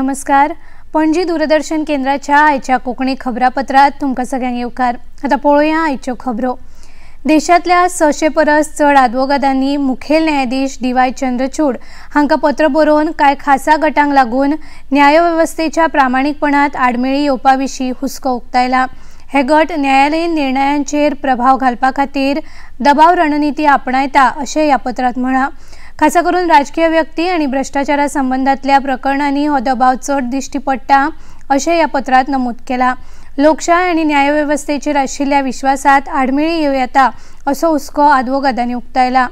नमस्कार, पणजी दूरदर्शन केंद्राच्या आयच्या कोंकणी खबरापत्रात तुमकां सगळ्यांक येवकार। आतां पळोवया आयच्यो खबरो। देशांतल्या 600 परस चड आदवोगादांनी मुखेल न्यायाधीश डी.वाय. चंद्रचूड हांकां पत्र बरोवन कांय खासा गटांक लागून न्यायवेवस्थेच्या प्रामाणीकपणांत आडमेळी येवपा विशीं हुस्को उक्तायला। हे गट न्यायालयीन निर्णयांचेर प्रभाव घालपा खातीर दबाव रणनिती आपणायता अशें ह्या पत्रांत म्हळां। खासा करून राजकीय व्यक्ती आनी भ्रष्टाचारा संबंदांतल्या प्रकरणांनी हो दबाव चड दिश्टी पडटा अशें ह्या पत्रांत नमूद केलां। लोकशाय आनी न्यायवेवस्थेचेर आशिल्ल्या विश्वासात आडमेळी येवं येता असो हुस्को आदवोगादांनी उक्तायला।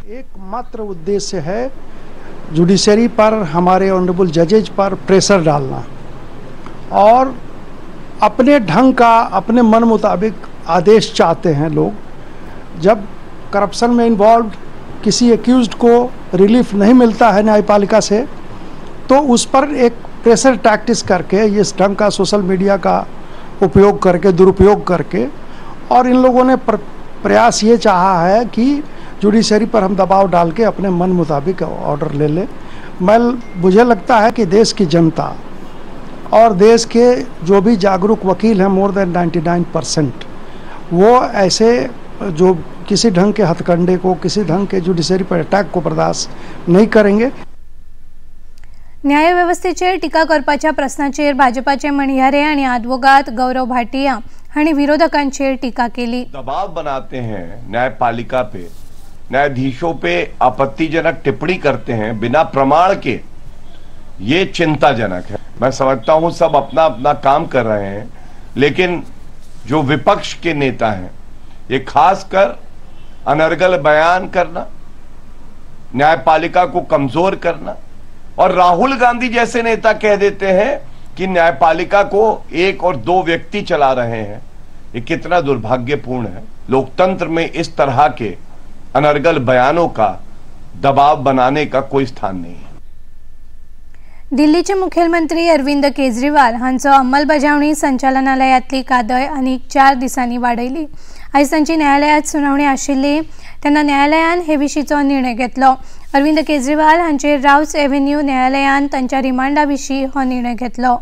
एकमात्र उद्देश्य है जुडिशरी पर, हमारे ऑनरेबल जजेज पर प्रेशर डालना और अपने ढंग का, अपने मन मुताबिक आदेश चाहते हैं लोग। जब करप्शन में इन्वॉल्व किसी एक्यूज्ड को रिलीफ नहीं मिलता है न्यायपालिका से, तो उस पर एक प्रेशर टैक्टिस करके, इस ढंग का सोशल मीडिया का उपयोग करके, दुरुपयोग करके, और इन लोगों ने प्रयास ये चाहा है कि जुडिशरी पर हम दबाव डाल के अपने मन मुताबिक ऑर्डर ले लें। मुझे लगता है कि देश की जनता और देश के जो भी जागरूक वकील हैं, मोर देन 99%, वो ऐसे जो किसी ढंग के हथकंडे को, किसी ढंग के जुडिशरी पर अटैक को बर्दाश्त नहीं करेंगे। न्यायवेवस्थेचेर टिका करपाच्या प्रस्नाचेर भाजपाचे म्हणयारे आनी आदवोगाद गौरव भाटिया हांणी विरोधकांचेर टिका केली। दबाव बनाते हैं न्यायपालिका पे, न्यायाधीशों पे आपत्तिजनक टिप्पणी करते हैं बिना प्रमाण के, ये चिंताजनक है। मैं समझता हूं सब अपना अपना काम कर रहे हैं, लेकिन जो विपक्ष के नेता हैं ये खासकर अनर्गल बयान करना, न्यायपालिका को कमजोर करना, और राहुल गांधी जैसे नेता कह देते हैं कि न्यायपालिका को एक और दो व्यक्ति चला रहे हैं, ये कितना दुर्भाग्यपूर्ण है। लोकतंत्र में इस तरह के अनर्गल बयानों का दबाव बनाने का कोई स्थान नहीं है। दिल्लीचे मुखेलमंत्री अरविंद केजरीवाल हांचो अंमलबजावणी संचालनालयांतली कादय आनीक 4 दिसांनी वाडयली। आयज तांची न्यायालयांत सुनावणी आशिल्ली तेन्ना न्यायालयान हे विशींचो निर्णय घेतलो। अरविंद केजरीवाल हांचेर राउज एव्हेन्यू न्यायालयान तांच्या रिमांडा विशीं हो निर्णय घेतलो।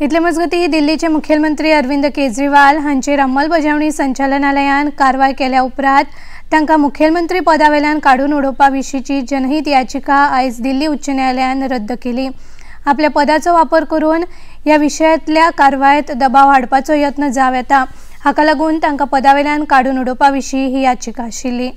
इतले मजगतीं दिल्लीचे मुखेलमंत्री अरविंद केजरीवाल हांचेर अंमलबजावणी संचालनालयान कारवाय केल्या उपरांत तांकां मुखेलमंत्री पदावेल्यान काडून उडोवपा विशींची जनहीत याचिका आयज दिल्ली उच्च न्यायालयान रद्द केली। आपल्या पदाचो वापर करून ह्या विशयांतल्या कारवायेत दबाव हाडपाचो यत्न जावं येता, हाका लागून तांकां पदावेल्यान काडून उडोवपा विशीं ही याचिका आशिल्ली।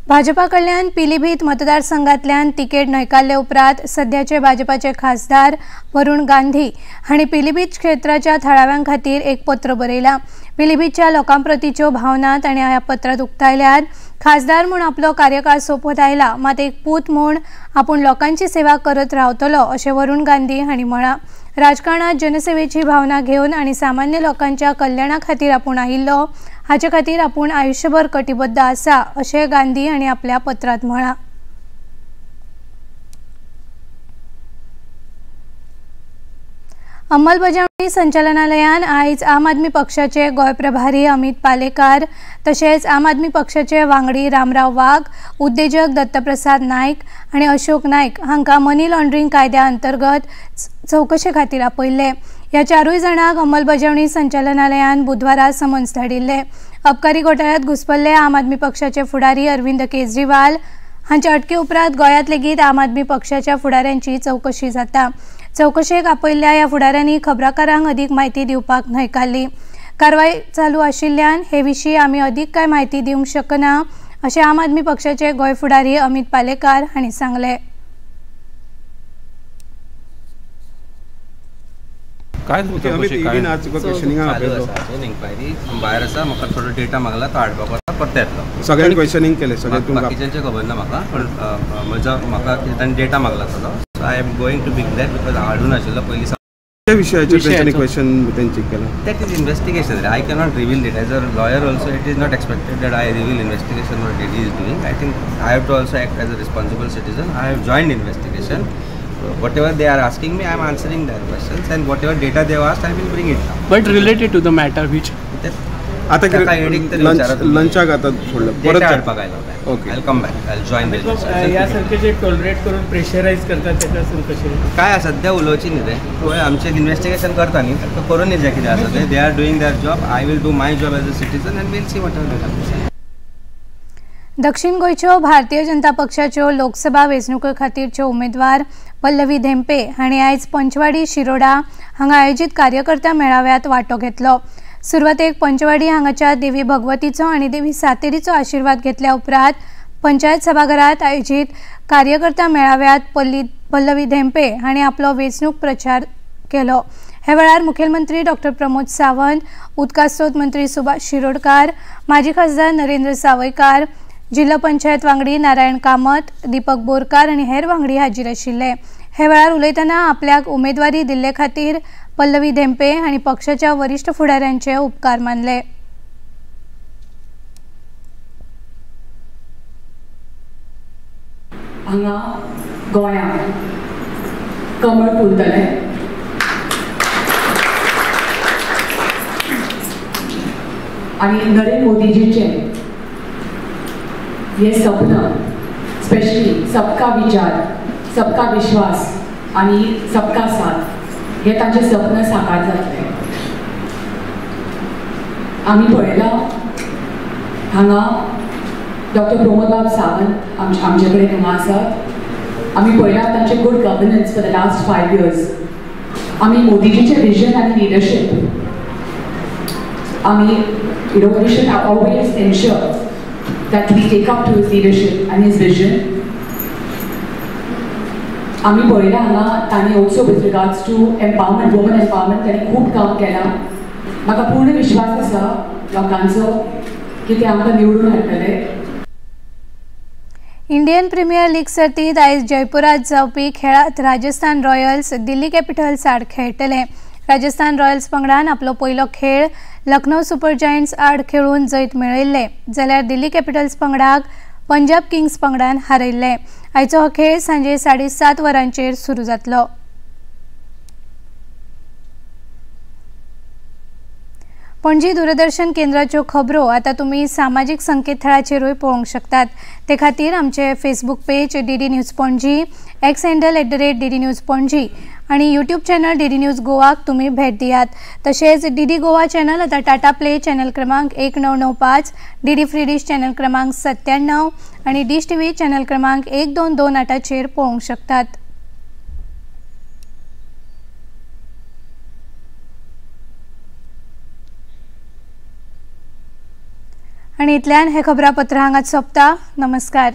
भाजपा कडल्यान पिलीभीत मतदारसंघांतल्यान तिकेट न्हयकारले उपरांत सध्याचे भाजपाचे खासदार वरुण गांधी हांणी पिलीभीत क्षेत्राच्या थळाव्यां खातीर एक पत्र बरयलां। पिलीभीतच्या लोकांप्रतीच्यो भावना ताणें ह्या पत्रांत उक्तायल्यात। खासदार म्हूण आपलो कार्यकाळ सोंपत आयला, मात एक पूत म्हूण आपूण लोकांची सेवा करत रावतलो अशें वरुण गांधी हांणी म्हळां। राजकारणात जनसेवेची भावना घेवन आनी सामान्य लोकांच्या कल्याणा खातीर आपूण आयिल्लो, हाचे खातीर आपूण आयुष्यभर कटिबद्ध आसा अशें गांधी हांणी आपल्या पत्रांत म्हळां। अंमलबजावणी संचालनालयान आयज आम आदमी पक्षाचे गोंय प्रभारी अमित पालेकार तशेंच आम आदमी पक्षाचे वांगडी रामराव वाघ, उद्देजक दत्तप्रसाद नायक आनी अशोक नायक हांकां मनी लॉन्ड्रिंग कायद्या अंतर्गत चवकशे खातीर आपयल्ले। ह्या 4 जाणांक अंमलबजावणी संचालनालयान बुधवारा समन्स धाडिल्ले। अबकारी घोटाळ्यांत घुसपल्ले आम आदमी पक्षाचे फुडारी अरविंद केजरीवाल हांच्या अटके उपरांत गोंयांत लेगीत आम आदमी पक्षाच्या फुडाऱ्यांची चवकशी जाता। चवकशेक आपयल्ल्या ह्या फुडाऱ्यांनी खबराकारांक अदीक म्हायती दिवपाक न्हयकारली। कारवाय चालू आशिल्ल्यान हे विशीं आमी अदीक कांय म्हायती दिवंक शकना अशें आम आदमी पक्षाचे गोंय फुडारी अमित पालेकार हांणी सांगलें। काय भायर आसा, म्हाका थोडो डेटा मागला तो हाडपाक वता, परत येतलो। सगळ्यांनी क्वेश्चनिंग केलें, सगळें बाकीच्यांचें खबर ना म्हाका, पण म्हजो म्हाका ताणें डेटा मागला थोडो, so I am going to bring that because हाडून आशिल्लो पयलीं। विशयाचेर तेंच्यांनी क्वेश्चन तेंचे केलां? That is investigation. I cannot reveal it. As a lawyer also, it is not expected that I reveal investigation what it is doing. I think I have to also act as a responsible citizen. I have joined investigation. Whatever they are asking me, I am answering their questions, and whatever data they have asked, I will bring it down. But related to the matter which आता लंचाक आता सोडलं परत हाडपाक आयलो. Okay, I come back, I join. ह्या सारखे जे tolerate करून pressurise करतात तेका कशें काय सध्या उलोवची न्ही तें. पळय आमचें इन्वेस्टिगेशन करता न्ही, ताका करून न्ही जें कितें आसा तें. They are doing their job, I will do my job as a citizen and we'll see what happens. दक्षिण गोंयच्यो भारतीय जनता पक्षाच्यो लोकसभा वेंचणुके खातीरच्यो उमेदवार पल्लवी धेंपे हांणी आयज पंचवाडी शिरोडा हांगा आयोजीत कार्यकर्त्या मेळाव्यात वांटो घेतलो. सुरवातेक पंचवाडी हांगाच्या देवी भगवतीचो आनी देवी सातेरीचो आशिर्वाद घेतल्या उपरांत पंचायत सभाघरात आयोजीत कार्यकर्त्या मेळाव्यात पल्लवी धेंपे हांणी आपलो वेंचणूक प्रचार केलो. ह्या वेळार मुखेलमंत्री डॉक्टर प्रमोद सावंत, उदका स्रोत मंत्री सुभाष शिरोडकार, माजी खासदार नरेंद्र सावयकार, जिल्हा पंचायत वांगडी नारायण कामत, दीपक बोरकार आनी हेर वांगडी हाजीर आशिल्ले. हे वेळार उलयतना आपल्याक उमेदवारी दिल्ले खातीर पल्लवी धेंपे हांणी पक्षाच्या वरिश्ठ फुडाऱ्यांचे उपकार मानले. हांगा गोंयांत कमळ फुलतलें. आनी नरेंद्र मोदीजीचें हे सपन, स्पेशली सबका विचार, सबका विश्वास आनी सबका साथ, हे तांचें सपन साकार जातलें. आमी पळयलां हांगा डॉक्टर प्रमोदबाब सावंत आमचे कडेन हांगा आसात. आमी पळयलां तांचें good governance for the last 5 years. आमी मोदीजीचें विजन आनी लिडरशीप आमी you know we should always ensure that we take up to his leadership and his vision. आमी पळयलां हांगा तांणी also with regards to empowerment, woman empowerment तांणी खूब काम केलां. म्हाका पूर्ण विश्वास आसा लोकांचो की ते आमकां निवडून हाडटले. इंडियन प्रिमियर लीग सर्तीत आयज जयपुरात जावपी खेळात राजस्थान रॉयल्स दिल्ली कॅपिटल्स आड खेळटले. राजस्थान रॉयल्स पंगडान आपलो पयलो खेळ लखनौ सुपर जायंट्स आड खेळून जैत मेळयल्ले, जाल्यार दिल्ली कॅपिटल्स पंगडाक पंजाब किंग्स पंगडान हारयल्ले. आयचो हो खेळ सांजे 7:30 वरांचेर सुरू जातलो. पणजी दूरदर्शन केंद्राच्यो खबरो आतां तुमी सामाजीक संकेतथळाचेरूय पळोवंक शकतात. ते खातीर आमचे Facebook page DD news Panaji, X handle @DD news Panaji आनी यूट्यूब चॅनल डीडी न्यूज गोवाक तुमी भेट दियात. तशेंच डीडी गोवा चॅनल आतां टाटा प्ले चॅनल क्रमांक 1995, डीडी फ्री डिश चॅनल क्रमांक 97 आनी डिश टीव्ही चॅनल क्रमांक 1228चेर पळोवंक शकतात. आनी इतल्यान हें खबरापत्र हांगाच सोंपता. नमस्कार.